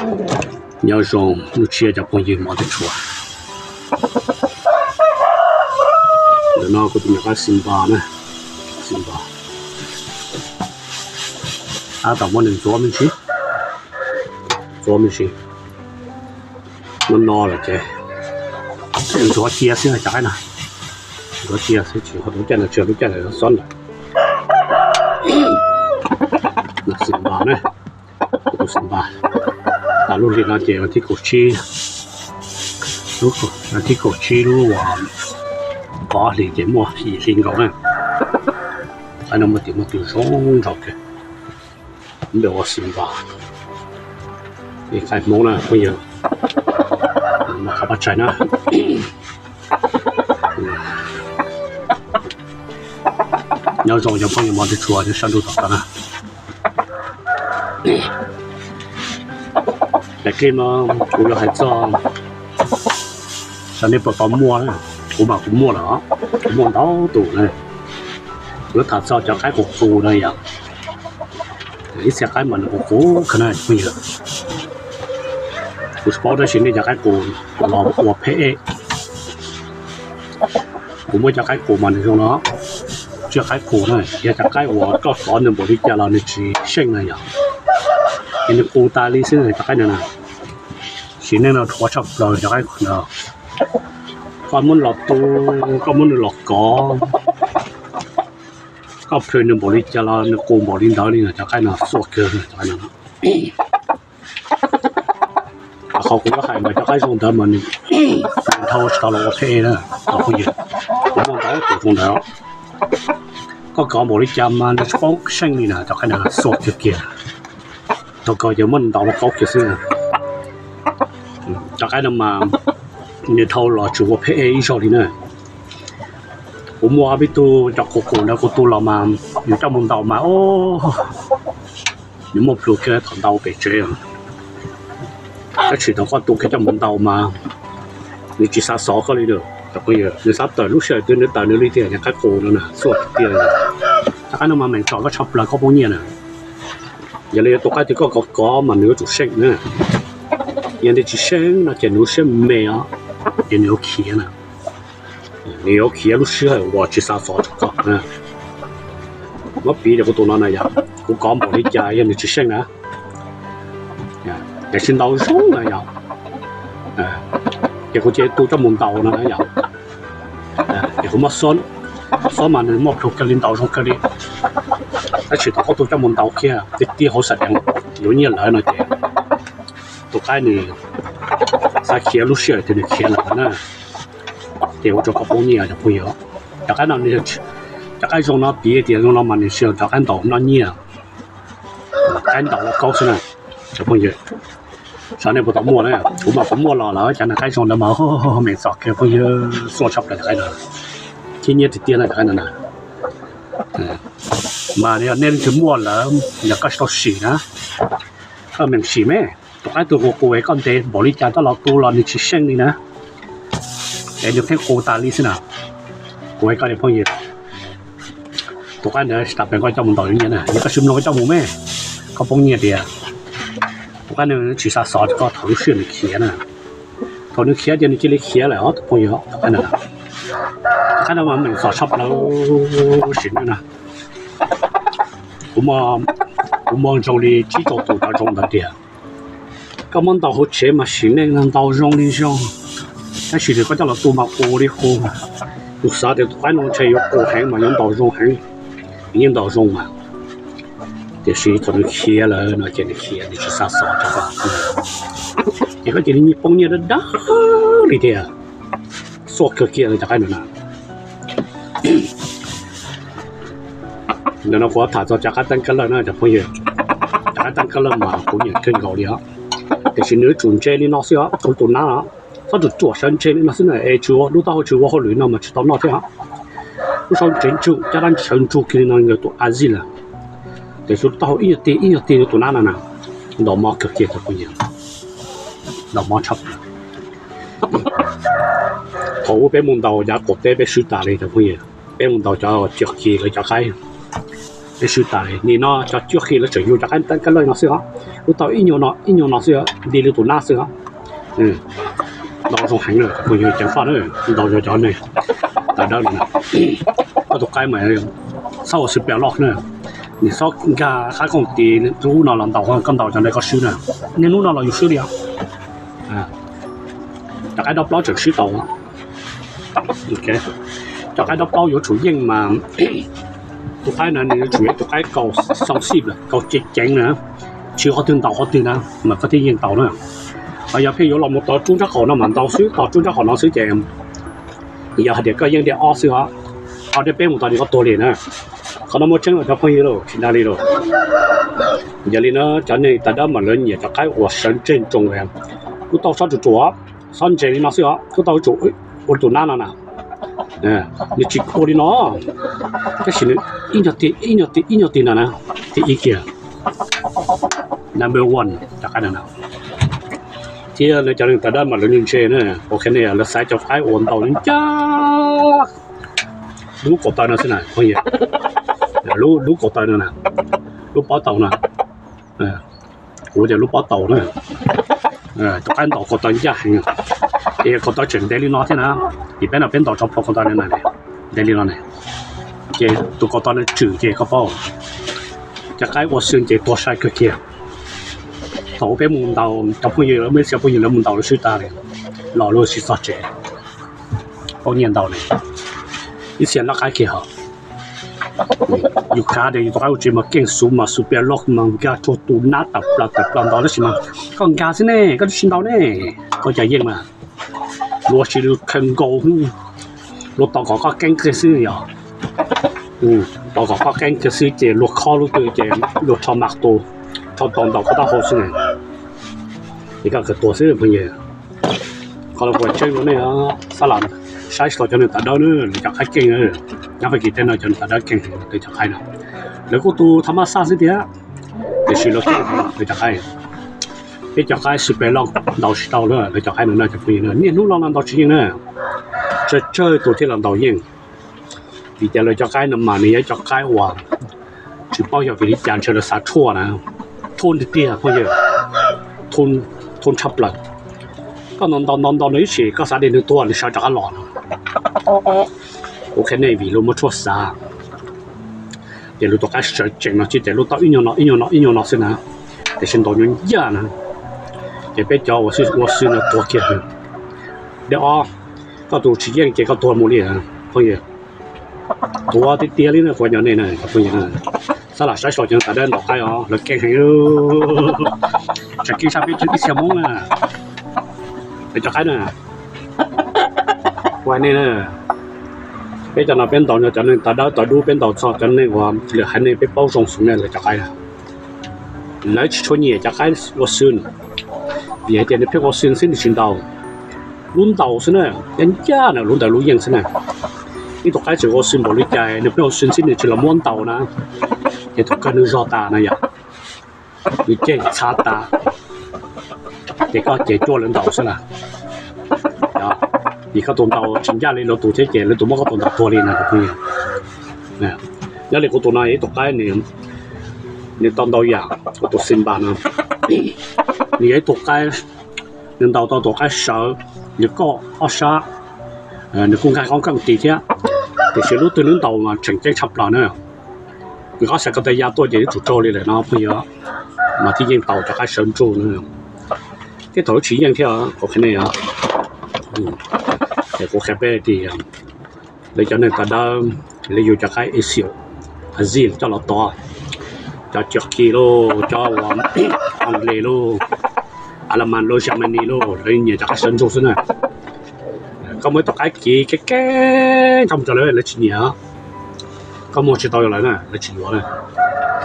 Nyob zoo hnub tshiab cov phooj ywg mov tub tshua. Ntawm no kuv tus nyuam qab Simba na, Simba. Tab tom muab nws ntxuav me ntsis, ntxuav me ntsis. No no lawm ces ntxuav cia xwb cov qaib no, ntxuav cia xwb tsis ho lub caij no tsis lub caij lawm xob lawm. Simba na, tus Simba. Tam lub hlis no ces vas thib kaum tsib, vas thib kaum tsib lub uas pov hlis ces muaj yim hli nkaus na. Qaib no muaj tis muaj tw zoo nraug kawg. Npe ua Simba, qaib Hmoob na phooj ywg, qhov pab tsaig na. Nyob zoo cov phooj ywg mov tub tshua sab ntuj tom qab na. Daim clip no kuv yuav hais txog, xyov nej puas tau muaj, kuv mas kuv muaj lawm, kuv muaj ntau tus na. Kuv yuav tham txog cov qaib qus qus no yom. Ib txhia qaib mas nws qus qus kawg na phooj ywg. Kuv tsis paub tab sis nej cov qaib qus los ua pheb ej. Kuv muaj cov qaib qus mas nws zoo no, tsiaj qaib qus na, yog cov qaib uas koj kov nws npaum li cas los nws tsis seej na yom. Ces nws qus tas li xwb cov qaib no na. Sim neej no dhuav tshaj plaws cov qaib qus no. Koj muab los tu, koj muab nws los kov, koj plhws nws npaum li cas los nws qus npaum li ntawd li na, cov qaib no xuaj kawg cov qaib no. Qhov kuv yuav hais mas cov qaib zoo ntawd mas nws dhau tsis tau los ua pheb ej na. Kuv muaj ntau tus zoo ntawd, koj kov npaum li cas mas nws tsis paub seej li na, cov qaib no xuaj kiag kiag. Thaum kawg ces muab ntaus los kaub kiag xwb. Cov qaib no mas nws dhau los tsis ua pheb ej ib zaug li na. Kuv muaj ob peb tug cov qus qus ntawd kuv tu los mas yus coj mus ntaus mas nws muaj plhus kiag thaum ntaus pem tsev. Tab sis thaum koj tu kiag coj mus ntaus mas nws tsis xav xov koj li lawm. Nws xav tawm lub sij hawm twg nws tawm nws li tiag, cov qaib qus no na xuaj tiag tiag. Cov qaib no mas meem txom koj tshaj plaws koj poob nyiaj na. Yog li tus qaib twg koj kov kov mas nws yuav tsum seej na. Yog nws tsis seej no ces nws lub siab me os, ces nws yuav khiav na. Nws yuav khiav lub sij hawm uas tsis xav xov rau koj. Muab piv tias kuv tus no na yom, kuv kov npaum li cas yog nws tsis seej na, tiam sis ntaus zoo na yom, ces kuv cia li tu coj mus ntaus no na yom. Ces kuv muab xob, xob mas nws muaj plhus kawg li, ntaus zoo kawg li. Tab sis thaum koj tu coj mus ntaus kiag tiag tiag hauv xav deev yuav nyiaj lawm no ces tus qaib nws xav khiav lub sij hawm twg nws khiav lawm na, ces ua rau koj poob nyiaj cov phooj ywg. Cov qaib no, cov qaib zoo no piv tias zoo no mas nws tsis yog cov qaib ntaus noj nyiaj, qaib ntaus los kaub xwb na cov phooj ywg. Xyov nej puas tau muaj na, kuv mas kuv muaj los lawm cov qaib zoo ntawd mas meem txom kiag phooj ywg, xuaj tshaj plaws cov qaib no, khib nyiab tiag tiag na cov qaib no na. Mas yog nej leej twg muaj lawm, yog koj tsis tau sim na, koj meem sim me. Tus qaib twg qus qus es koj ntes npaum li cas coj los tu los nws tsis seej li na, es nws pheej qus tas li xwb na. Kuv hais koj tias phooj ywg, tus qaib ntawd tsis tas pes koj coj mus ntaus yuav nyiaj na, yog koj tsis mloog koj coj mus me, koj poob nyiaj tiag. Tus qaib ntawd tsis xav xov rau koj thaum lub sij hawm nws khiav na. Thaum nws khiav ces nws cia li khiav lawm os tus phooj ywg. Tus qaib ntawd, tus qaib ntawd mas meem txom tshaj plaws sim neej na. Kuv muaj zoo li tsib rau tus cov zoo ntawd tiag. Koj muab ntaus hauv tsev mas sim neej no ntaus zoo li zoo, tab sis koj coj los tu mas qus li qus. Kuv xav tias tus qaib no ntshe yuav qus heev mas yuav ntaus zoo heev, yeej ntaus zoo mas, tiam sis thaum nws khiav lawm no ces nws khiav nws tsis xav xov rau koj, ces koj cia li poob nyiaj dawb dawb li tiag, xuaj kawg kiag li cov qaib no na. Ntawm no kuv tham txog cov qaib teeb kab lawj na cov phooj ywg. Cov qaib teeb kab lawj mas kuv nyiam kawg nkaus li os, tiam sis nws yuav tsum ntse li no xwb os, kuv tus nab os. Txhob ruam ruam sawv ntse li no xwb na es tsis ua, lub taub hau tsis ua hauj lwm no mas tsis tau noj thiab os. Lub saub ntse ntsug, caj dab sawv ntsug kiag li no nkawd tus a zij lawm. Tiam sis lub taub hau ib nyuag ti ib nyuag ti li tus nab no na, ntaus mob kawg kiag cov phooj ywg, ntaus mob tshaj plaws. Thaum ub peb mus ntaus yav qaum teb peb swb tas li cov phooj ywg, peb mus ntaus cov Ciam Kis lawv cov qaib, Peb swb tas li. Nim no cov cuaj qhib lawv tseem yug cov qaib loj no xwb os. Lub tau ib nyuag no xwb, nti li tus nab xwb os. Ntau zoo heev na, kuv yog ceev faj na, ntau yog cov neeg tas dawb no. Koj tus qaib mas txhob ua xwb pem loj na, nws txhob nkag qab kooj tis ub no los ntaus, koj ntaus cov ntawd koj swb na. Niaj hnub no los yus swb li os. Cov qaib dob plaub tseem swb tau. Cov qaib dob plaub yuav tsum yeej mas tus qaib no nws yuav tsum yog tus qaib kaus xoo xij, kaus ceev ceev na, tsis qhov twg ntaus qhov twg na, mas koj thiaj yeej tau na. Ho yog pheej yuav los mus tod rub nrab qaum no mas ntaus xwb, tod rub nrab qaum no xwb ces yog hais tias koj yeej dej ob xwb os, ho dej peb mus tod nws koj tuag li na. Qhov no muaj tseeb los cov phooj ywg lauj, tsis dag li lauj. Yog li na cov neeg tas dawb mas lawv nyiam cov qaib uas sawv ntseg nroos, lub taub hau tsuas tsuas, txhob ntse li no xwb os, lub taub hau tsuas ua tus nab no na. Nws tsis ua li no, tab sis nws ib nyuag ti ib nyuag ti ib nyuag ti no na, thiaj ib kiag. Number one cov qaib no na. Thiab lawv cov neeg tas dawb mas lawv ntse na, ok ne, lawv xaiv cov qaib uas ntaus ncaj, lub kaum taw no xwb na, lub kaum taw no na, lub pob taus na, kuv tias lub pob taus na. Tus qaib ntaus kaum taw ncaj heev, ces kaum taw tseem ntev li no thiab na. Vim peb no peb ntaus tso plhuav kaum taw na, ntev li no ne, ces tus kaum taw no tswm ces koj paub, cov qaib ua xwb ces tuag sai kawg kiag. Thaum peb mus ntaus, cov phooj ywg, muaj ib txhia phooj ywg lawv mus ntaus lawv swb tag li, los lawv tsis txog tsev, paub nyiaj ntau ne, ib txhia loj qab kiag hos. Yus khav tias yus tus qaib ua tsev mas keej xus mas xus pias loj mas nkag rau tus nab tawm plaws tawm plaws ntaus tab sis mas koj nkag xwb ne, koj tsis ntaus ne, koj cas yeej mas. Luag tsis khaws nkaus, luag tos kom koj keeb kiag xwb yog, tos kom koj keeb kiag xwb ces luag khob lub twg ces luag rho mas tus, rho tos ntaus koj taub hau xwb na, ces koj kawg tuag xwb phooj ywg. Qhov no kuv tseeb rau nej, xab las saib tsis tau cov neeg tas dawb na, lawv cov qaib keej na. Nyob Fab Kis teb no cov neeg tas dawb keej heev lawv cov qaib no. Lawv kuj tus thaum maj xaj xwb tiag, tiam sis lawv keej heev lawv cov qaib. Peb cov qaib xwb pem loj ntaus tsis tau lawm, lawv cov qaib no na cov phooj ywg na, niaj hnub no los ntaus tsis yeej na. Tsawg tsawg tus thiaj los ntaus yeej. Vim tias lawv cov qaib no mas nws yog cov qaib uas tsis paub yog vim li cas ntshe lawv xav thuaj na, thuaj tiag tiag phooj ywg, thuaj tshaj plaws. Koj ntaus ntaus ntaus ntaus nws ib sim koj xav tias nws tuag nws sawv rov qab los no. Kuv qhia nej vim luag muaj tshuaj xav, ces luag tus qaib sawv tsees no tsis ces lub taub ib nyuag no ib nyuag no ib nyuag no xwb na, tiam sis ntaus nyuag ncaj na, ces peb cov uas ua xwb no tuag kiag. Dej ob, koj tus tsis yeej ces koj tuag mus li phooj ywg. Tuag tiag tiag li na, kuv nyob nej na, xab las saib tsis tau cov neeg tas dawb ntaus qaib os, lawv keej heev. Tsam keej sab peb ib txhia Hmoob na, lawv cov qaib na. Kuv hais nej na, peb cov no peb ntaus no cov neeg tas dawb tas dub, peb ntaus txog cov neeg uas lwm haiv neeg peb paub zoo xwb ne lawv cov qaib na. Lawv tsis tshua nyiam cov qaib ua xwb, vim hais tias nws pheej ua xwb xwb nws tsis ntaus. Lub ntaus xwb na, ncaj ncaj na lub ntawd lub yeej xwb na. Ib tug qaib tseem ua xwb npaum li cas nws pheej ua xwb xwb nws tsis los muab ntaus na, ces tus kawg nws zog tas na yom, nws ceg txhav tas, ces koj ces cuaj lawv ntaus xwb na. Vim koj tus ntaus tsis ncaj li lawv tus thiab ces lawv tus muab koj tus ntaus tuag li na. Nyob li kuv tus no ib tug qaib, nws tau ntau yam, kuv tus Simba no, nws yog ib tug qaib, nws ntaus tau tus qaib sawv, nws koj ob sab, nws kuj nqaij qoob keej tis thiab, tiam sis lub twg nws ntaus mas tseem ceeb tshaj plaws na. Nws qab xav ko taw ya tuaj ces yuav tsum raug li lawm no phooj ywg, mas thiaj yeej tau cov qaib sawv ntsug na. Thiab thaum lub tsis yeej thiab, kuv qhia nej os, es kuv qhia peb tias lawv cov neeg tas dawb, lawv yug cov qaib Asia, Brazil coj los tod, cov Turkey lauj, cov Hungary lauj, Alaman lauj, Germany lauj, lawv nyiam cov qaib sawv ntsug xwb na. Koj muaj ib tug qaib kiv kev kev nrog mus rau lawv, lawv tsis nyiam. Koj muag tsis tau lawv na, lawv tsis yuav na.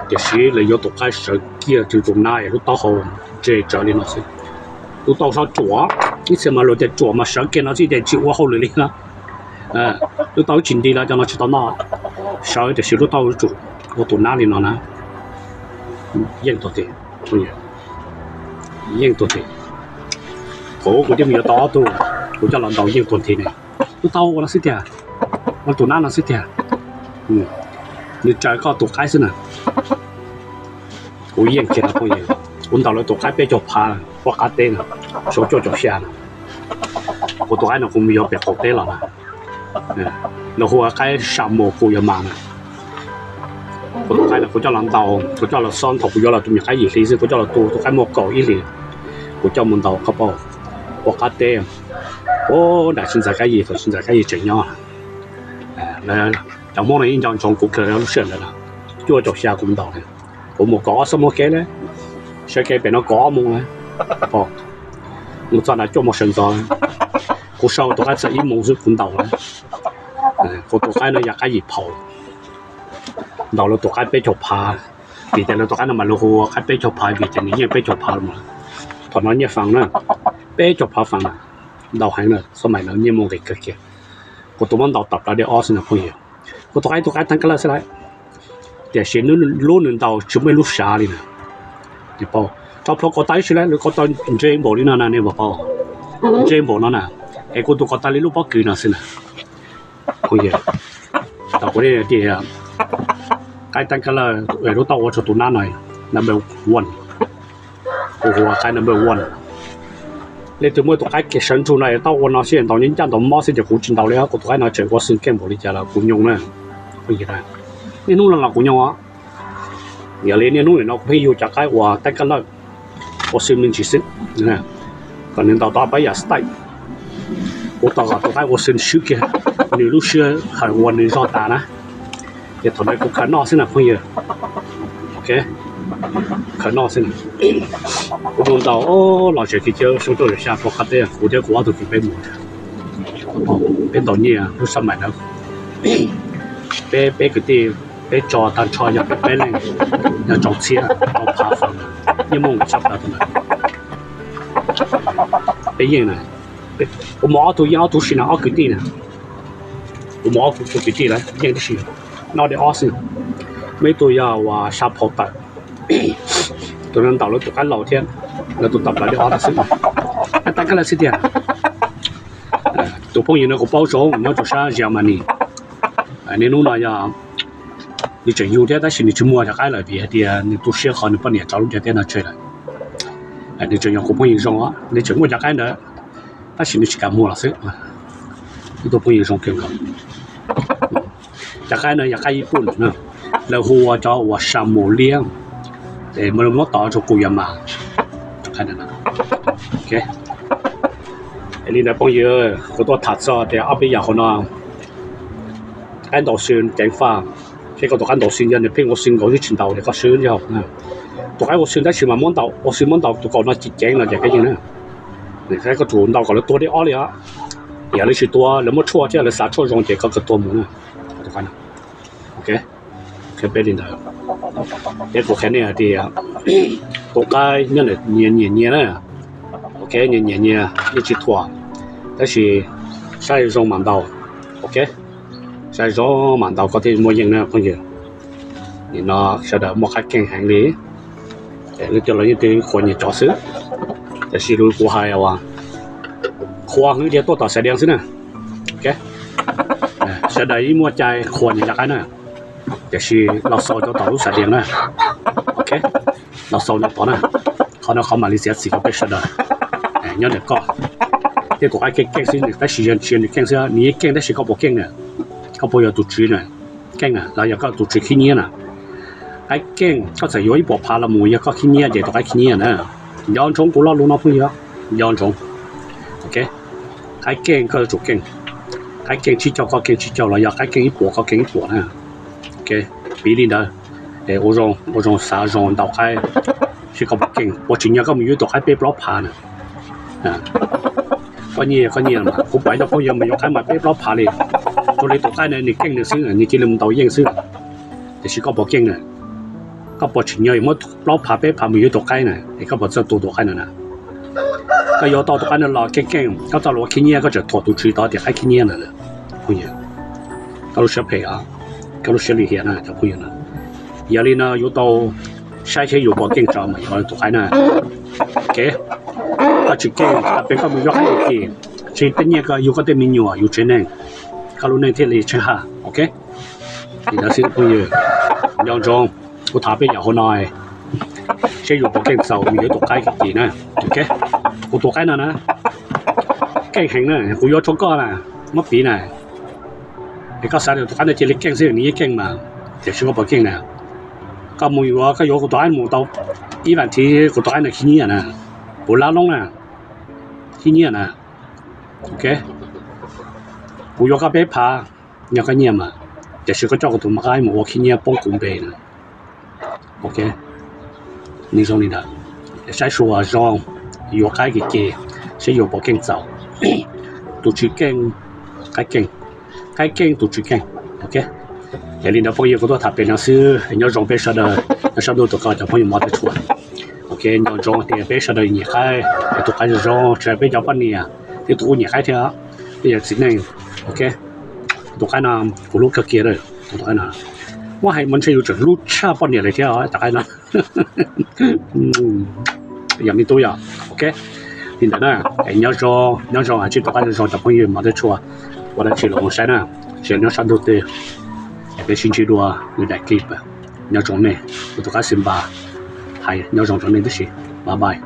Tiam sis lawv yuav tus qaib sawv kiag tseem tus nab es lub taub hau ntse tsawv li no xwb. Lub taub hau ruam, ib txhia mas luag tias ruam mas sawv kiag no xwb ces tsis ua hauj lwm li na. Lub taub hau tsis nti los cov no tsis tau noj, sawv tiam sis lub taub hau ruam ua tus nab li no na. Yeej tuag tiag, yeej tuag tiag. Thaum kuv thiaj mus yuav tau ob tug, kuv coj los ntaus yeej tuag tiag ne. Lub taub hau ua no xwb tiag, ua tus nab no xwb tiag. Nws raws koj tus qaib xwb na. Kuv yeej kiag no phooj ywg, kuv ntaus lawv tus qaib peb caug phav, poj qab teb na, xyoo cuaj caum xya na. Kuv tus qaib no kuv mus yog pem qaum teb los na, lawv hu ua qaib sa mus kuv yuav mas na. Kuv tus qaib no kuv coj los ntaus, kuv coj los xob thaum kuv yuav los tus me qaib yim hli xwb, kuv coj los tu tus qaib muaj kaum ib hlis, kuv coj mus ntaus koj paub, poj qab teb. Ua nram tsis ntxaws kab yim, thaum tsis ntxaws kab yim tseem nyob. Cov Hmoob no yeej nco ntsoov kuv kawg lub sij hawm ntawd na, cuaj caum xya kuv ntaus na. Kuv mus kaum ob xuab moos kev na, sawv kev pem no kaum ob moos na, mus txog nram cuaj moos sawv ntxov. Kuv sau tus qaib txog ib moos xwb kuv ntaus na. Kuv tus qaib no yog qaib yim phaum, ntaus lawv tus qaib peb caug phav, vim tias lawv tus qaib no mas lawv hu ua qaib peb caug phav vim tias nws yeej peb caug phav los mas. Thaum no nyiaj fas na, peb caug phav fas na, ntau heev na, xab mais no nyiaj muaj nqis kawg kiag. Kuv tus muab ntaus tawm plaws dej ob xwb na phooj ywg. Kuv tus qaib tus qaib teeb kab lawj xwb lauj, tiam sis lub nws ntaus tsis muaj ib lub sav li na. Rau plhuav ko taw ib si lawm, lawv ko taw ntse npaum li no na nej puas paub? Ntse npaum no na, es kuv tus ko taw li lub pob kws no xwb na. Phooj ywg, tau kuv tias qaib teeb kab lawj lub taub ua rau tus nab no, number one, kuv hu ua qaib number one. Leej twg muaj tus qaib kev sawv ntsug no es taub ua no xwb ntaus ncaj ntaus mob xwb ces kuv tsis ntaus li, kuv tus qaib no tseem ua xwm keej npaum li cas los kuv nyoo na. Phooj ywg, niaj hnub no los kuv nyoo os. Yog li niaj hnub nim no kuv pheej yug cov qaib uas teeb kab lawj ua xwm me ntsis xwb, kom nws ntaus tau pab yam style. Kuv tos kom tus qaib ua xwm swb kiag, nws lub sij hawm uas nws zog tas na, ces thaum ntawd kuv khaws noj xwb na phooj ywg. Ok, khaws noj xwb na. Kuv mus ntaus los tsev kiv cia xyoo cuaj caum xya rau qab teb, kuv thiab kuv ob tug kwv peb mus, peb ntaus nyiaj lub xab mais ntawd. Peb, peb kwv tij, peb tso tag nrho yog peb peb leej, yog tsaus txhiab rau phav fam, yeej muaj nqis tshaj plaws tus ntawd. Peb yeej na, kuv mus ob tug yeej ob tug si na, ob kwv tij na, kuv mus ob tug kwv tij lawv yeej tib si, noj dej ob xwb. Muaj ib tug yog uas sa phau tawm, tus no ntaus lawv tus qaib laus thiab, lawv tus tawm plaws dej ob tag xwb, tab kab lawj xwb tiag. Tus phooj ywg no kuv paub zoo nyob rau sab Germany. Niaj hnub no yog nws tseem yug thiab tab sis nws tsis muag cov qaib lawm vim hais tias nws tu siab qhov nws poj niam tso lub ntiaj teb no tseg lawm. Nws tseem yog kuv phooj ywg zoo, nws tseem muaj cov qaib ntawd tab sis nws tsis kam muag los xwb. Ib tug phooj ywg zoo kawg nkaus. Cov qaib no yog qaib Ib Pum na, lawv hu ua cov uas sa mus liab, es muab tos rau kuv yuav mas. Li ntawd phooj ywg, kuv tuaj tham txog tias ob peb yam hauv no, qaib ntaus xwm ceev faj, seb koj tus qaib ntaus xwm yog nws pheej ua xwm nkaus twb tsis ntaus li koj swb yog. Tus qaib ua xwm tab sis mas muab ntaus, ua xwm muab ntaus tus kaus no ceev ceev no ces koj yeej na, koj tsum ntaus kom lawv tuag dej ob li os. Yog lawv tsis tuag, lawv muab tshuaj thiab lawv xav tshuaj zoo ces koj kawg tuag mus na. Ok, qhia peb li ntawd. Peb kuv qhia nej hais tias tus qaib nyob ntawm nyias nyias nyias na. Ok, nyias nyias nyias yeej tsis thuam, tab sis saib zoo mam ntaus. Ok, saib zoo mam ntaus koj thiaj muaj yeej na phooj ywg. Nim no sawv daws muaj qaib keej heev li, leej twg los yeej twg qhuas nyias cov xwb. Tiam sis lus kuv hais uas qhuas hwv dhia tuaj tom Xais Dias xwb na. Ok, sawv daws yeej muaj cai qhuas nyias cov qaib na, tiam sis los xaus rau tom lub Xais Dias na. Ok, los xaus nyob tod na. Qhov no qhov mam li txiav txim rau peb sawv daws. Nyob ntawm koj thiab tus qaib keej keej xwb, tab sis yog tsis yog nws keej xwb, nws yeej keej tab sis koj puas keej na? Koj puas yog tus tswv na? Keej na los yog koj tus tswv khib nyiab na? Qaib keej koj txawm yuav ib puas phav los mus yog koj khib nyiab ces tus qaib khib nyiab na. Nco ntsoov kuv lo lus no phooj ywg, nco ntsoov. Ok, qaib keej koj yuav tsum keej. Qaib keej tsib caug koj keej tsib caug los yog qaib keej ib puas koj keej ib puas na. Ok, piv li ntawd, ua zoo, ua zoo xav zoo ntaus qaib, seb koj puas keej, puas tsim nyog koj mus yuav tus qaib peb plaub phav na. Koj nyiaj koj nyiaj mas kuv pom ib co phooj ywg mus yuav qaib mas peb plaub phav li. Tus li tus qaib na nws keej nws xwb, nws cia li mus ntaus yeej xwb. Tiam sis koj puas keej na? Koj puas tsim nyog muab plaub phav peb phav mus yuav tus qaib na es koj puas txawj tu tus qaib na na? Koj yuav tau tus qaib no los keej keej, koj txoj lus khib nyiab koj tseem thuam tus tswv tod tias qaib khib nyiab na. Phooj ywg, koj lub siab phem os, koj lub siab lim hiam na cov phooj ywg na. Yog li no yuav tau saib seb yus puas keej tso mas yuav tus qaib na. Ok, koj tsis keej, koj peb koj mus yuav qaib lim kis, tsis tej nyiaj koj yug koj tej me nyuam yus tsev neeg, koj lub neej thiaj li tsheej haj. Ok, Li ntawd xwb phooj ywg, nco ntsoov, kuv tham peb yam hauv no, seb yuav pom keej txaus nws yuav tus qaib kev ces na. Ok, kuv tus qaib no na, keej heev na, kuv yuav rau koj na, muab piv na, es koj xav tias tus qaib no cia li keej xwb nws yeej keej mas, tiam sis koj pom keej na, koj mus yuav, koj yuav kuv tus qaib mus tau ib vas thiv kuv tus qaib no khib nyiaj na, kuv lab loob na, khib nyiaj na. Ok, kuv yuav koj peb phav, nyob koj nyiaj mas, tiam sis koj coj kuv tus qaib mus ua khib nyiaj poob kuv npe na. Ok, nws zoo li ntawd, saib sua zoo, yuav qaib kev ces, saib yuav pom keej txaus. Tus tsis keej, qaib keej, qaib keej tus tsis keej. Ok, yog li ntawd phooj ywg, kuv tuaj tham pem no xwb, nyob zoo peb sawv daws, nyob sab ntuj tus ko cov phooj ywg mov tej tshua. Ok, nco ntsoov tias peb sawv daws nyiam qaib, tus qaib zoo zoo, tsis hais peb cov poj niam, twb tus kuj nyiam qaib thiab, peb yog txiv neej. Ok, tus qaib no kuv hlub kawg kiag, tus qaib no, muab hais mas ntshe yus tseem hlub tshaj poj niam li thiab cov qaib no. Yog me tub yog. Ok, li ntawd na, nyob zoo, nyob zoo, tsib tus qaib zoo zoo cov phooj ywg mov tej tshua, ua dab tsi los mus saib na, tsis nyob sab ntuj twg, peb sib ntsib dua lwm daim clip. Nyob zoo nej, kuv tus qaib xwm npas, hais nyob zoo rau nej tib si, bye bye.